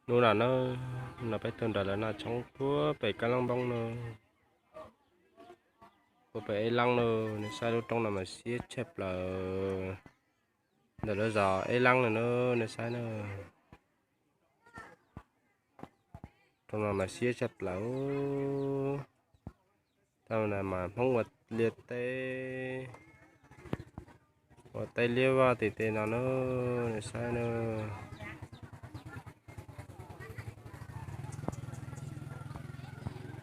Hnub no na, no peb tuaj nrog lawv noj tshoob puag pem Kab Lab Npoob na, puag pem Eb Lab na. Nws saib lub roob no mas siab tshaj plaws. Ntawm lawv zos Eb Lab no na, nws saib na, roob no mas siab tshaj plaws. Tau na mas Hmoob ua liaj teb, ua teb liab vaj tim tej no na, nws saib na.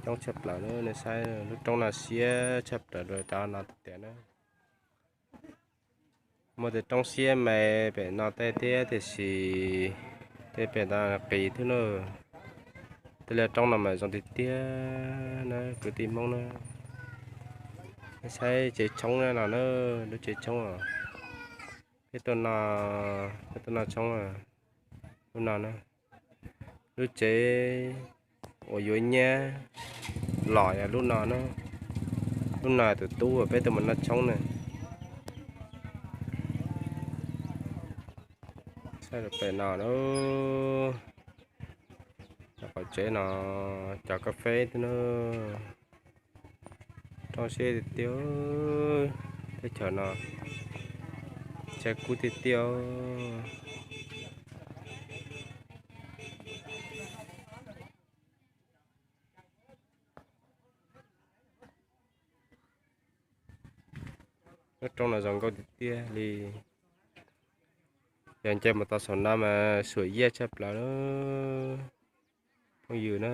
Coob tshaj plaws na, nws saib lub roob no siab tshaj plaws rau cov no tiag tiag na. Muaj tej roob siab me pem no tej thiab tiam sis tej pem no qis thiab na. Tej liaj roob no mas zoo tiag tiag na kwv tij Hmoob na. Saib tsev tshoob no na, lub tsev tshoob os. Peb tuaj noj, peb tuaj noj tshoob lub no na. Lub tsev uas yuav nyab los yog lub no na. Lub no tus tub uas peb tuaj mus noj tshoob na. Saib pem no na, qhov tsev no cov kab feb thiab na. Rau siab tiag tiag, teb chaws no ntxhab kub tiag tiag. Lub roob no zoo nkauj tiag tiag li. Yog nce mus tau saum no mas suam yiaj tshaj plaws na phooj ywg na.